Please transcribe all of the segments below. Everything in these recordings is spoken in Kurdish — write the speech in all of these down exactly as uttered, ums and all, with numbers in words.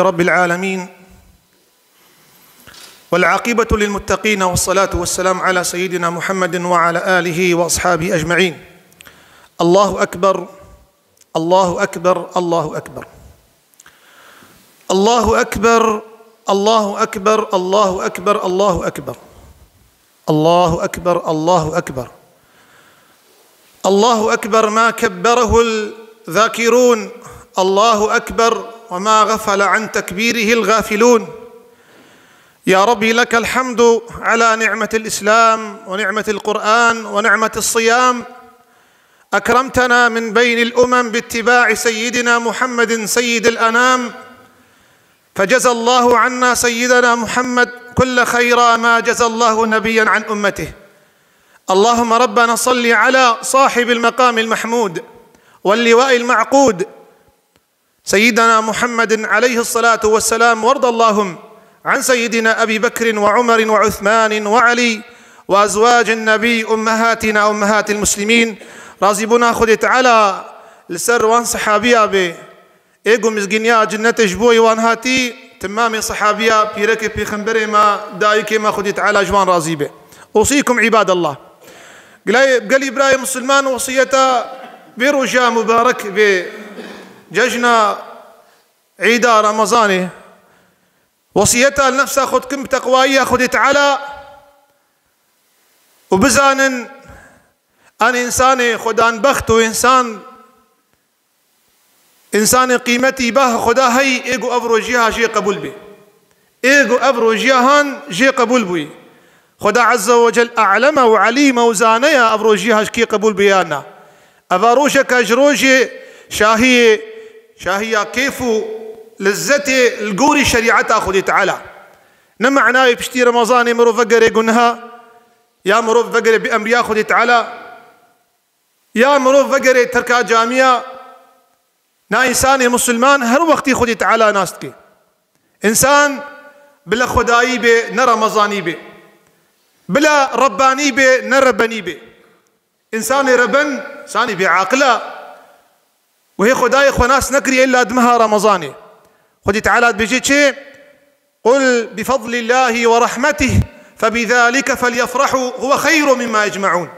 رب العالمين، والعاقبة للمتقين، والصلاة والسلام على سيدنا محمد وعلى آله وأصحابه أجمعين. الله أكبر، الله أكبر، الله أكبر. الله أكبر، الله أكبر، الله أكبر، الله أكبر. الله أكبر، الله أكبر. الله أكبر ما كبره الذاكرون، الله أكبر وما غفل عن تكبيره الغافلون. يا ربي، لك الحمد على نعمة الإسلام ونعمة القرآن ونعمة الصيام. أكرمتنا من بين الأمم باتباع سيدنا محمد سيد الأنام، فجزى الله عنا سيدنا محمد كل خيرا ما جزى الله نبيا عن أمته. اللهم ربنا صل على صاحب المقام المحمود واللواء المعقود، سيدنا محمد عليه الصلاة والسلام، وارض اللهم عن سيدنا أبي بكر وعمر وعثمان وعلي وأزواج النبي أمهاتنا أمهات المسلمين. Razî bûna Xwedê Teala li ser wan sehabîya bê. Ê ku mizgîniya cinnetê ji bo wan hatî, timamê sehabîya pîrekê pêxemberê me, dayikê me, Xwedê Teala ji wan razî be. أوصيكم عباد الله. Gilay-, gelî birayê misilman, wesiyeta vê roja mubarek, vê cejna Îda Remezanê, wesiyeta li nefsa xwe dikim bi teqwayiya Xwedê Teala û bizanin, an însanê xwedanbext û însan, însanê qîmetî bah Xweda hey, ê ku ev rojiya jê qebûl bê. Ê ku ev rojiya han jê qebûl bûyî. Xweda Azze ve Cel e'leme û elîme û zaneya ev rojiya ji kê qebûl bûye ya na. Eva rojeka ji rojê şahiyê, şahiya kêf û lezzetê li gorî şerîeta Xwedê Teala. Ne manayê piştî Remezanê mirov vegerê gunha, ya mirov vegerê bi emriya Xwedê Teala, ya mirov vegerê terka camiya. Na însanê misilman her wextî Xwedê Teala nas dike. Însan bila Xwedayî bê, ne Remezanî bê. Bila Rebbanî bê, ne Rebenî bê. Însanê reben, însanê bêaqil e. Wê Xwedayê xwe nas nekiriye illa di meha Remezanê. Xwedê Teala dibêje çi? قل بفضل الله ورحمته فبذلك فليفرحوا هو خير مما يجمعون.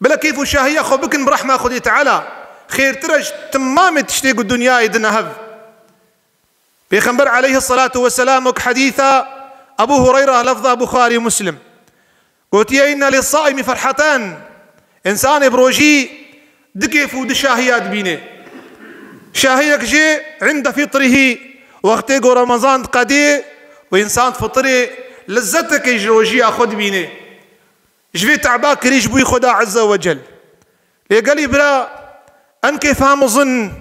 Bila kêf û şahiya xwe bikin bi rehma Xwedê Teala, xêrtir e ji timamê tiştê ku dinyayê dine hev. Pêxember aleyhisselatu vesselam wek hedîsa Ebu Hureyra, lefza Buxarî û Muslim, gotiye, إن للصائم فرحتان. Însanê bi rojî du kêf û du şahiya dibîne. Şahiyek jê عند فطره, wextê ku Remezan diqedê û însan difitirê, lezzetekê ji rojiya xwe dibîne. Ji vê teba kirî ji bo Xweda Azze ve Cel. Lê gelî bira, en kêfa mezin,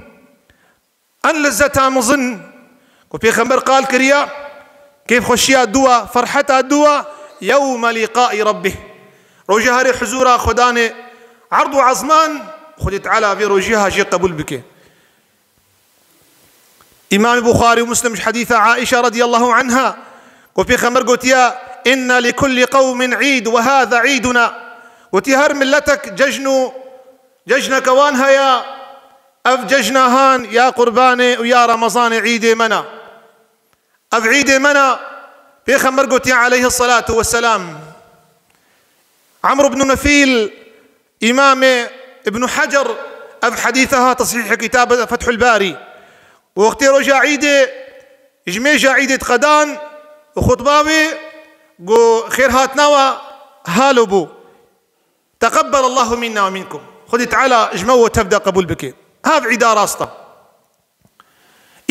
en lezzeta mezin ku Pêxember qal kiriya, kêfxweşiya dua, ferheta dua, يوم لقاء ربه. Roja herê huzura Xwedanê, erd û ezman, Xwedê Teala vê rojiya jê qebûl bike. Îmamê Buxarî û Muslim ji hedîsa Aîşe radiyallahu anha, ku Pêxember gotiya, إن لكل قوم عيد وهذا عيدنا. Gotiye, her miletek cejn û cejneke wan heye, ev cejna han ya Qurbanê û ya Remezanê îdê me ne. Ev îdê me ne, Pêxember gotiye aleyhisselatu vesselam. Amr ibn Nufîl, Îmamê Ibn Hecer, ev hedîsa ha tesîhê kitaba Fethul Barî. Wextê roja îdê, ji mêja îdê diqedan û xutba wê, got, xêrhatina we halo bû. تقبل الله منا ومنكم. Xwedê Teala ji me û tev de qebûl bike. Hev îda rast e.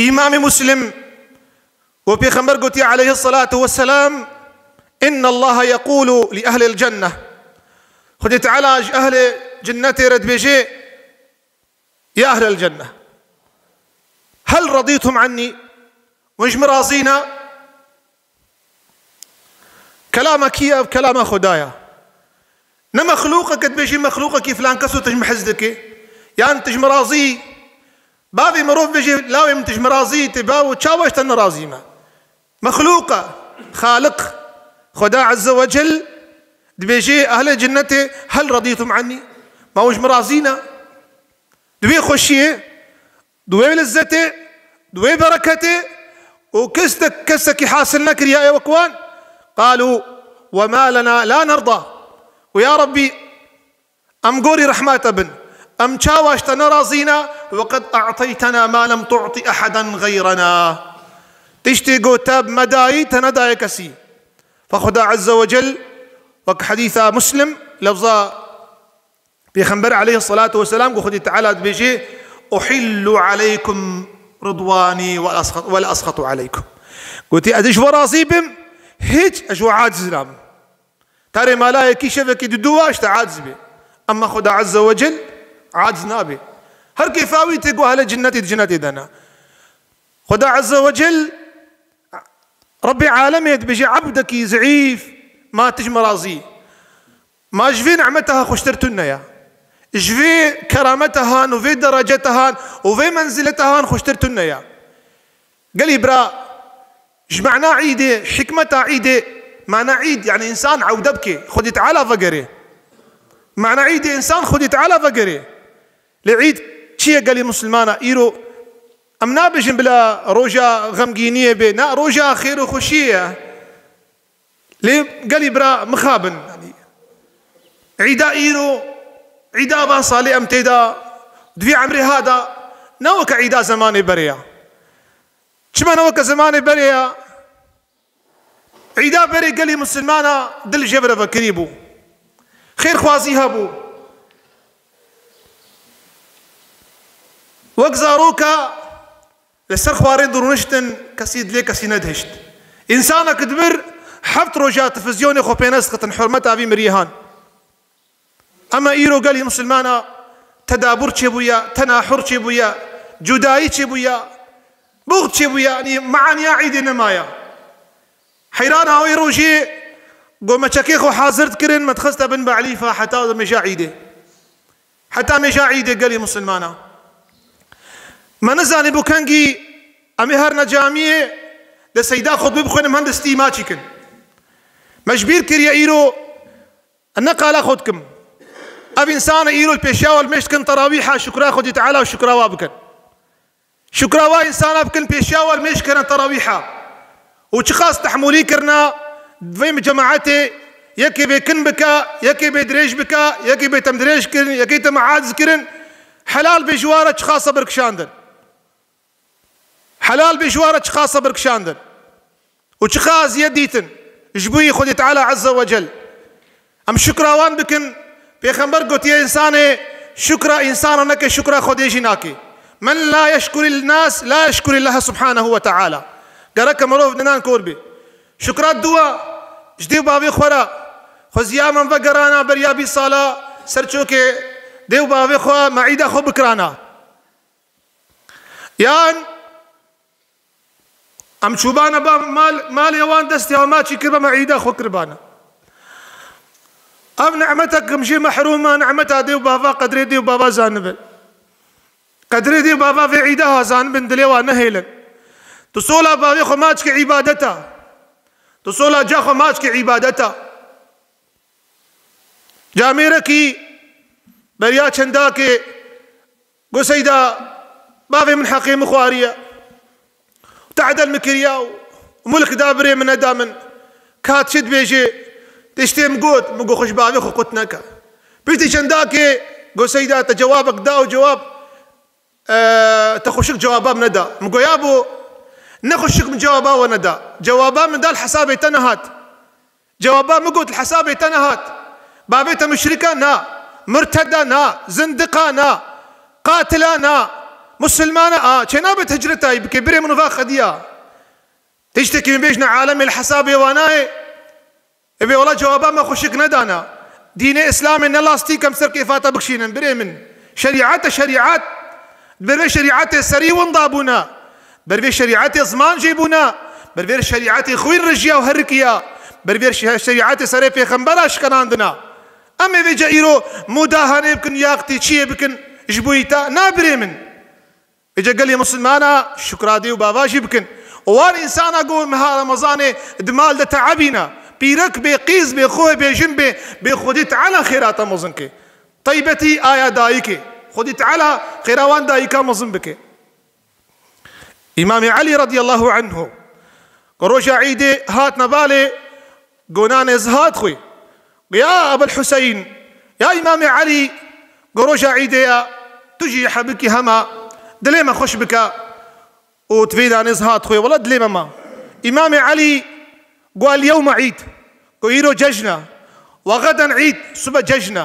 Îmamê Muslim, û Pêxember gotiye aleyhisselatu vesselam, إن الله يقول لأهل الجنة. Xwedê Teala ji ehlê cinnetê re dibêje, يا أهل الجنة، هل رضيتم عني؟ Hûn ji min razî ne? Kelama kî ye? Ev kelama Xwedaya. Ne mexlûqeke dibêjî, mexlûqekî filan kes û tu ji min hez dikî. Yan tu ji min razî. Bavê mirov bêjê, lawê min tu ji min razî, tê bawo çawa ji te nerazî me? Mexlûq e, Xaliq, Xweda Azze ve Cel dibêjê ehlê cinnetê, هل رضيتم عني؟ Ma hûn ji min razî ne? Di wê xweşiyê, di wê lezzetê, di wê bereketê û kestek, kesekî hasil nekiriye wek wan. قالوا وما لنا لا نرضى. û ya Rebbî, em gorî rehma te bin. Em çawa ji te nerazî ne, وقد أعطيتنا ما لم تعط أحدا غيرنا. Tiştê ku te me dayî, te nedaye kesî. Fe Xuda Azze ve Cel, wek hedîsa Muslim, lefza Pêxember aleyhissalatu vesselam ku Xwedî Teala dibêje, "أحل عليكم رضواني ولا أسخط، ولا أسخط عليكم." Gotî, "Ez ji we razî bim, hiç ez ji we aciz nabim." Tarê malayekî şevekî di dû wa ji te aciz bê. Emma Xuda Azze ve Cel aciz nabe. Her kêfa wî tê ku hele cinnetê, di cinnetê de ne. Xuda Azze ve Cel, Rebbê alemê dibêje, "Ebdekî zeîf, ma tu ji me razî." Ma ji vê nimeta xweştir tune ya. Ji vê kerameta han û vê dereceta han û vê menzileta han xweştir tune ya. Gelî bira, ji mana îdê, hikmeta îdê, mana îd, yani însan ewde bike, Xwedî Teala vegerê. Mana îdê însan Xwedî Teala vegerê. Lê îd çi ye gelî misilmana? Îro em nabêjin bila roja xemgîniyê bê, na, roja xêr û xweşiyê ye. Lê gelî bira mixabin, yanî îda îro, îda van salê em tê de, di vî emrê ha de, ne weke îda zemanê berê ya. Çima ne weke zemanê berê ya? Îda berê gelî misilmana dil jê ve re vekirî bû. Xêrxwazî hebû. Wek zaroka li ser xwarê dirûniştin, kesî dilê kesî nedihişt. Însanek dibir heft roja televîzyonê xwe pê nedixitin, hurmeta vî mirî han. Ema îro gelî misilmana tedabur çêbûye, tenahur çêbûye, cudayî çêbûye, buxd çêbûye, yanî meaniya îdê nemaye. Heyrana wê rojê ku me çekê xwe hazir dikirin, me dixiste bin be'lîfa heta mêja îdê. Heta mêja îdê gelî misilmana. Me nizanî bo kengî em ê herine camiyê de seyda xutbe bixwînin, em hende stî maçî kin. Me ji bîr kiriye îro ne qala xwe dikim. Ev însanê îro li pêşiya we li mêj dikin terawîha, şukra Xwedî Teala û şukra wa bikin. Şukra wa însana bikin pêşiya we li mêj kene terawîha. Û çiqas tehmûlî kirina vê cemaetê, yekê bê kin bike, yekê bê dirêj bike, yekê bê tem dirêj kirin, yekê tem aciz kirin. Helal bê ji wa re çiqas sebir kişandin. Helal bê ji wa re çiqas sebir kişandin. Û çiqas eziyet dîtin ji bo yî Xwedê Teala Azze ve Cel. Em şukra wan bikin. Pêxember gotiye, însanê şukra însana neke, şukra Xwedê jî nake. "Men la yeşkuril nas, la yeşkurillah subhanehu ve teala." Gereke mirov ninan kor bê. Şukra dua ji dê û bavê xwe re. Xweziya me vegerana beriya bîst sala ser çokê dê û bavê xwe, me îda xwe bikirana. Yan em çûbane ba mal, malê wan destê wan maçî kiribe, me îda xwe kiribane. Ev nimetek em jê mehrûm e, nimeta dê û bava, qedrê dê û bava zanibin. Qedrê dê û bava vê îda ha zanibin, dilê wan nehêlin. Tu sola bavê xwe maç ke îbadeta. Tu sola ca xwe maç ke îbadeta. Camêrekî beriya çendakê got, "Seyda, bavê min heqê min xwariye. Tehdel min kiriya û mulk da birê min, neda min. Ka çi dibêjê?" Tiştê min got, min got, "Xwe ji bavê xwe qut neke." Piştî çendakê got, "Seyda, te cewabek da û cewab, e, te xweşik cewaba min neda." Min got, "Yabo, ne xweşik min cewaba we neda. Cewaba min da, li hesabê te nehat." Cewaba min got, "Li hesabê te nehat. Bavê te muşrik e?" "Na." "Murted e?" "Na." "Zindiq e?" "Na." "Qatil e?" "Na." "Musilman e?" "A, çênabe hicreta wî bike, birê min va xediya." Tiştekî min bêjne alemê li hesabê wa nayê. Ê bê wela cewaba me xweşik nedana. Dînê Îslamê ne lastîk em ser kêfa te bikişînin, birê min. Şerîet e, şerîet. Di ber vê şerîetê serî winda bûne. Ber vê şerîetê ziman jê bûne. Ber vê şerîetê xwîn rijiya û herikiya. Ber vê şe-, şerîetê serê pêxembera şikenandina. Em ê vêca îro mudahanê bikin, yaqtî çiyê bikin, ji bo îta, na birê min. Vêca gelê misilmana şukra dê û bava jî bikin. Û wan însana ku meha Remezanê di mal de teebîne, pîrek bê, qîz bê, xwe bê, jin bê, bê Xwedî Teala xêra te mezin ke. Taybetî aya dayikê. Xwedî Teala xêra wan dayika mezin bike. Îmamê Elî radiyallahu anhu Ku roja Îdê hatine balê, got nanê zihat xwe. Got ya Ebul Huseyn, ya Îmamê Elî, got roja Îdê ya, tu jî hebikî hema, dilê me xweş bike. Û tu vê nanê zihat xwe, wela dilê me ma. Îmamê Elî got, el yewme Îd. Got îro cejn e. Ve geden Îd, sibe cejn e.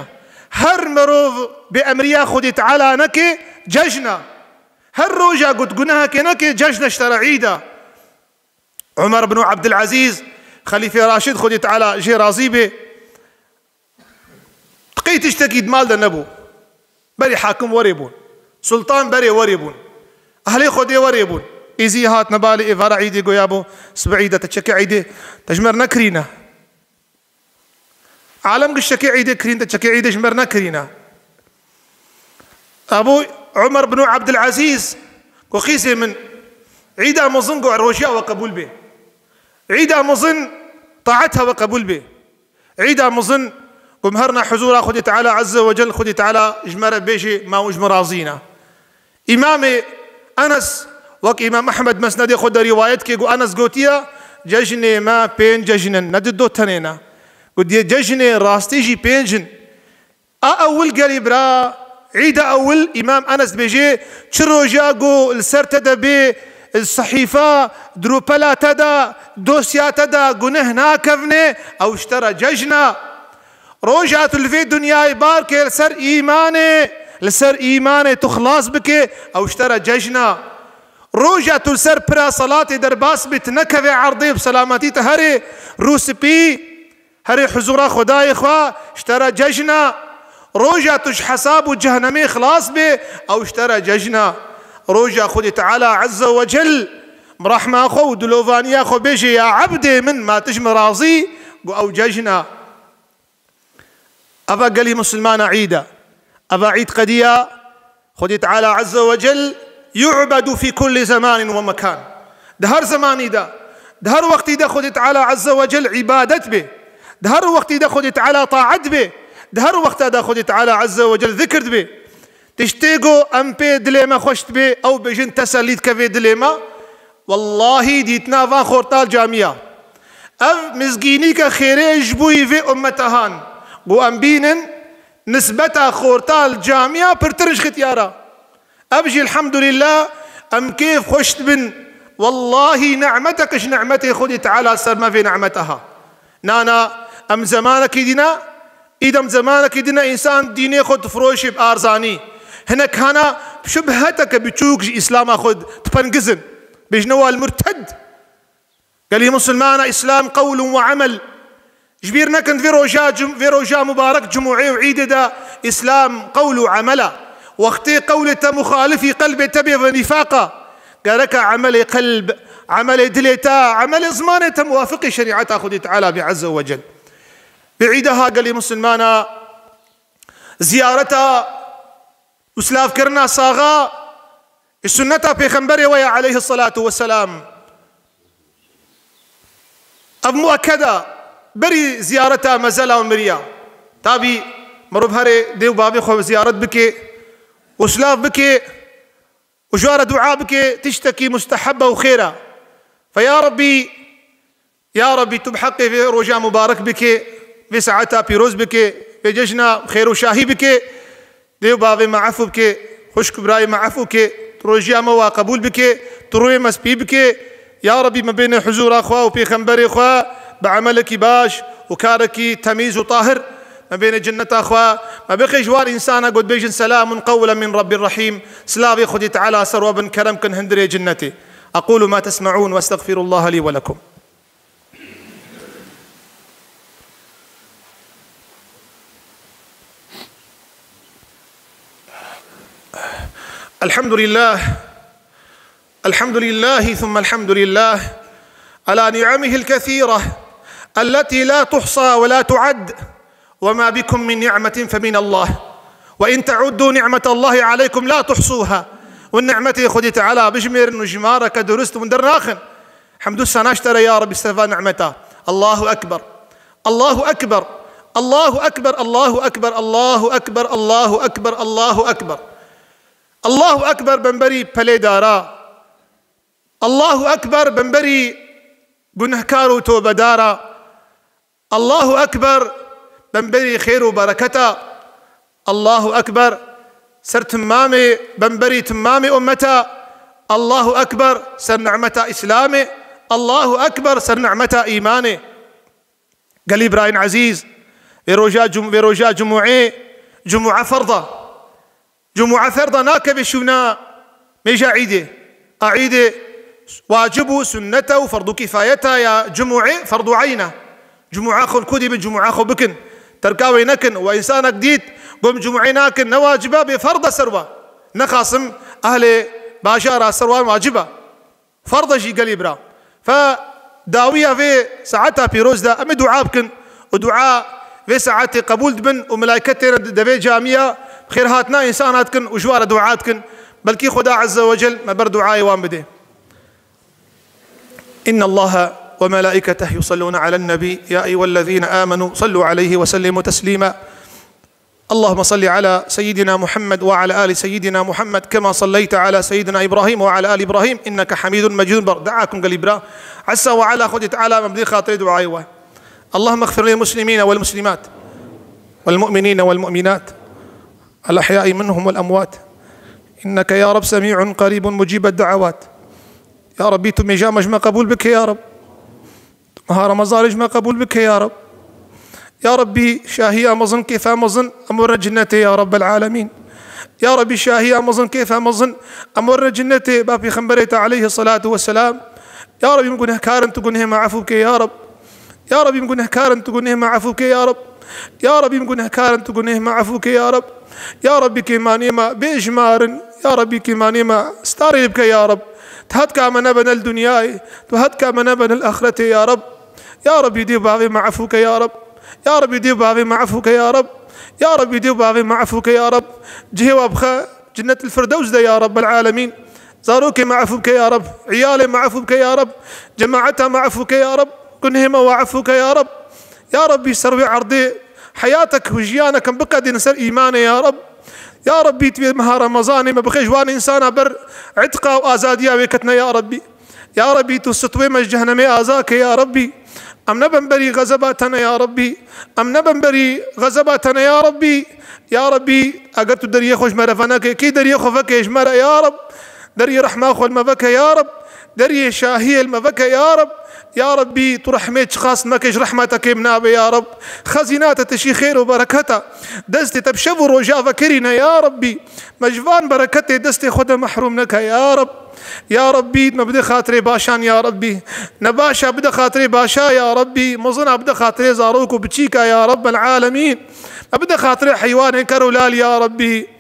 Her mirov bêemriya Xwedê Teala neke, cejn e. Her roja got gunehekê neke, cejn e, ji te re Îd e. Omer bin Abdulazîz, Xelîfê Raşid, Xwedê Teala jê razî be, qey tiştekî di mal de nebû. Berê hakim werê bûn. Sultan berê werê bûn. Ehlê Xwedê werê bûn. Êzî hatine balê, êvara Îdê, goya bû, sibe Îd e, te çekê Îdê, te ji me re nekirîne. Alem giştekê Îdê kirîn, te çekê Îdê ji me re nekirîne. Ebû Omer bin Abdulazîz got, qîzê min, Îda mezin, got rojiya we qebûl bê. Îda mezin, taeta we qebûl bê. Îda mezin, got em herine huzûra Xwedê Teala Azze ve Cel, Xwedê Teala ji me re bêjê, ma hûn ji min razî ne. Îmamê Enes, wek Îmam Ehmed Mesnedê xwe de rîwayet ke, got Enes gotiye, cejnê me pênc cejn in, ne di do tenê ne. Gotiye cejnê rastî jî pênc in. A ewil gelî bira, Îda ewil, Îmam Enes dibêje, çi roja ku li ser te de bê, li sehîfa, di rûpela te de, dosya te de guneh nakevne, ew ji te re cejn e. Roja tu li vê dinyayê bar ke li ser îmanê, li ser îmanê tu xilas bike, ew ji te re cejn e. Roja tu li ser pira selatê derbas bî, tu nekevê erdê, bi selametî tu herê rûspî, herê huzûra Xwedayê xwe, ji te re cejn e. Roja tu ji hesab û cehnemê xilas bê, ew ji te re cejn e. Roja Xwedê Teala Azze ve Cel bi rehma xwe û dilovaniya xwe bêje, ya ebdê min, ma tu ji min razî, got ew cejn e. Eva gelî misilmana Îd e. Eva Îd qediya Xwedê Teala Azze ve Cel yu'bedu fî kulli zemanin ve mekan. Di her zemanî de, di her wextî de Xwedê Teala Azze ve Cel îbadet bê. Di her wextî de Xwedê Teala taet bê. Di her wexta de Xwedê Teala Azze ve Cel zikir dibê. Tiştê ku em pê dilê me xweş dibê, ew bêjin tesellî dike vê dilê me. Wellahî dîtina van xortal camiya. Ev mizgînîke xêrê ji bo yî vê ummetehan. Ku em bînin, nisbeta xortal camiya pirtir ji xityara. Ev jî elhamdulillah em kêf xweş dibin. Wellahî nimetek ji nimetê Xwedê Teala ser me vê nimete ha. Nana, em zemanekî dîna, îdem zemanekî dîna însan dînê xwe difiroşî bi arzanî. Hinek hana bi şubheteke biçûk ji îslama xwe dipengizin. Bêjine wal murted. Gelî misilmana, Îslam qewl û emel. Ji bîr nekin vê roja cum-, vê roja mubarek cumûê û îdê de Îslam qewl û emel e. Wextê qewlê te muxalifî qelbê te bê ve nîfaq e. Gereke emelê qelb, emelê dilê te, emelê zimanê te muwafiqî şerîeta Xwedê Teala bê Azze ve Cel. Vê îde ha gelî misilmana ziyareta û silavkirina saxa, sunneta Pêxemberê we ye aleyhisselatu vesselam. Ev muekkeda berî ziyareta mezela û miriya. Tabî mirov herê dê û bavê xwe ziyaret bike û silav bike û ji we re dua bike, tiştekî musteheb e û xêr e. Fe ya Rebbî, ya Rebbî, tu bi heqê vê roja mubarek bike, vê saeta pîroz bike, vê cejna xêr û şahî bike. Dê û bavê me efû bike, xwişk û birayê me efû ke, tu rojiya me wa qebûl bike, tu rûyê me spî bike. Ya Rebbî, me bêne huzûra xwe û pêxemberê xwe bi emelekî baş û karekî temîz û tahir. Me bêne cenneta xwe, me bixe ji wan însana ku dibêjin selamun qewlen min Rebbî Rehîm. Silavê Xwedê Teala ser we bin, kerem kin hundirê cennetê. أقول ما تسمعون وأستغفر الله لي ولكم. الحمد لله. الحمد لله ثم الحمد لله على نعمه الكثيرة التي لا تحصى ولا تعد. وما بكم من نعمة فمن الله. وإن تعدوا نعمة الله عليكم لا تحصوها. Hûn nimetê Xwedê Teala bijimêrin û jimareke durust hûn dernaxin. Hemd û sena ji te re ya Rebbî ser van nimeta. Allahu Ekber. Allahu Ekber. Allahu Ekber. Allahu Ekber. Allahu Ekber. Allahu Ekber. Allahu Ekber bemberî pelê dara. Allahu Ekber bemberî gunehkar û tobedar a. Allahu Ekber, bemberî xêr û bereketa. Allahu Ekber, ser timamê, bemberî timamê ummeta. Allahu Ekber, ser nimeta Îslamê. Allahu Ekber, ser nimeta îmanê. Gelî birayên ezîz, vê roja cum-, vê roja cumûê, cumûe ferda. Cumûe ferda nakeve şûna mêja îdê. A îdê wacib û sunneta û ferdu kifayeta ya cumûê ferdu eyna. Cumûa xwe li ku dî bin cumûa xwe bikin. Terka wê nekin. We însanek dît, got, cumûê nakin, ne waciba, bê ferda ser we. Nexasim ehlê bajara ser wan waciba. Ferda jî gelî bira. Fe dawiya vê saeta pîroz de em ê dua bikin û dua vê saetê qebûl dibin û melaîket têne di devê camiya xêrhatina însan dikin û ji wan re dua dikin. Belkî Xuda Azze ve Cel me ber duayê wan bide. إن الله وملائكته يصلون على النبي يا أيها الذين آمنوا صلوا عليه وسلموا تسليما. اللهم صل على سيدنا محمد وعلى آل سيدنا محمد كما صليت على سيدنا إبراهيم وعلى آل إبراهيم إنك حميد مجيد. Ber duakum gelî bira. Esa ve Ela Xwedê Teala me bidê xatirê duayê we. اللهم اغفر للمسلمين والمسلمات والمؤمنين والمؤمنات الأحياء منهم والأموات إنك يا رب سميع قريب مجيب الدعوات. Ya Rabbî, tu mêja me ji me qebûl bike ya Rab. Tu meha Remezanê ji me qebûl bike ya Rab. Ya Rabbî, şahiya mezin, kêfa mezin, em were cennetê ya Rabbel alemîn. Ya Rabbî, şahiya mezin, kêfa mezin, em were cennetê ba Pêxemberê te aleyhi salatu vesselam. Ya Rabbî, em gunehkar in, tu gunehê me efû bike ya Rab. Ya Rabbî, em gunehkar in, tu gunehê me efû bike ya Rab. Ya Rabbî, em gunehkar in, tu gunehê me efû bike ya Rab. Ya Rabbî, kêmaniyê me bê ijmar in. Ya Rabbî, kêmaniyê me starê bike ya Rab. Tu hetka me nebe ne li dinyayê, tu hetka me nebe ne li axretê ya Rab. Ya Rabbî, dê bavê me efû ke ya Rab. Ya Rabbî, dê bavê me efû ke ya Rab. Ya Rabbî, dê bavê me efû ke ya Rab. Cihê wa bixe Cennetil Firdews de ya Rabbel alemîn. Zarokê me efû bike ya Rab. Îyalê me efû bike ya Rab. Cemaeta me efû ke ya Rab. Gunhê me wa efû ke ya Rab. Ya Rabbî, ser wê erdê heyatek û jiyanek em biqedînin ser îmanê ya Rab. Ya Rabbî, tu vê meha Remezanê me bixê ji wan însana ber itqa û azadiya wê ketine ya Rabbî. Ya Rabbî, tu sitwê me ji cehenemê aza ke ya Rabbî. Em nebin berî xezeba te ne ya Rabbî. Em nebin berî xezeba te ne ya Rabbî. Ya Rabbî, eger tu deriyê xwe ji me re veneke, kî deriyê xwe veke ji me re ya Rab. Deriyê rehma xwe li me veke ya Rab. Deriyê şahiyê li me veke ya Rab. Ya Rabbî, tu rehmê çiqas meke ji rehma te kêm nabe ya Rab. Xezîna te tişî xêr û bereketa destê te bi şev û roja vekirîne ya Rabbî. Me ji van bereketê destê xwe de mehrûm neke ya Rab. Ya Rabbî, me bide xatirê başan ya Rabbî. Nebaşa bide xatirê başa ya Rabbî. Mezina bide xatirê zarok û biçîka ya Rabbel alemîn. Me bide xatirê heywanên ker û lal ya Rabbî.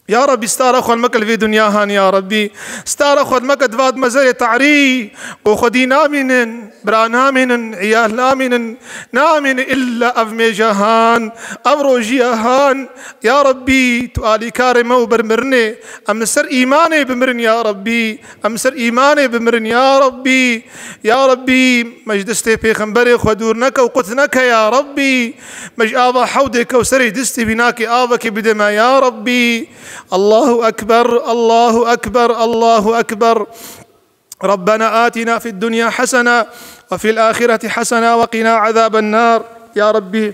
Ya Rabbî, stara xwe meke li vê dinya han ya Rabbî. Stara xwe meke di va mezerê tarî. Ku xwedî namînin, bira namînin, îyal namînin. Namînin îlla ev mêja han, ev rojiya han. Ya Rabbî, tu alîkarê me û ber mirinê. Em li ser îmanê bimirin ya Rabbî. Em li ser îmanê bimirin ya Rabbî. Ya Rabbî, me ji destê pêxemberê xwe dûr neke û qut neke ya Rabbî. Me ji ava hewdê Kewserê destê wî nake, avekê bide me ya Rabbî. Allahu Ekber, Allahu Ekber, Allahu Ekber. ربنا آتنا في الدنيا حسنة وفي الآخرة حسنة وقنا عذاب النار. Ya Rabbî,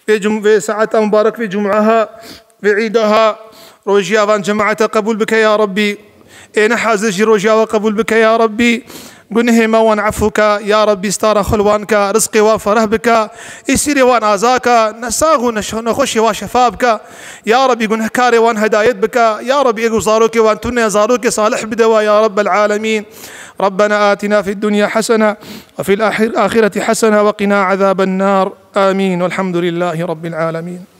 vê cum-, vê saeta mubarek, vê cum'a ha, vê îda ha, rojiya van cemaeta qebûl bike ya Rabbî. Ê ne hazir jî rojiya we qebûl bike ya Rabbî. Gunehê me wan efû ke ya Rabbî, stara xwe li wan ke, rizqê wan fereh bike, îsîrê wan aza ke, nesax û neş-, nexweşê wan şefa bike. Ya Rabbî, gunehkarê wan hedayet bike. Ya Rabbî, ê ku zarokê wan tune, zarokê salih bide wa ya Rabbel alemîn. ربنا آتنا في الدنيا حسنة وفي الآخر-، الآخرة حسنة وقنا عذاب النار. آمين. والحمد لله رب العالمين.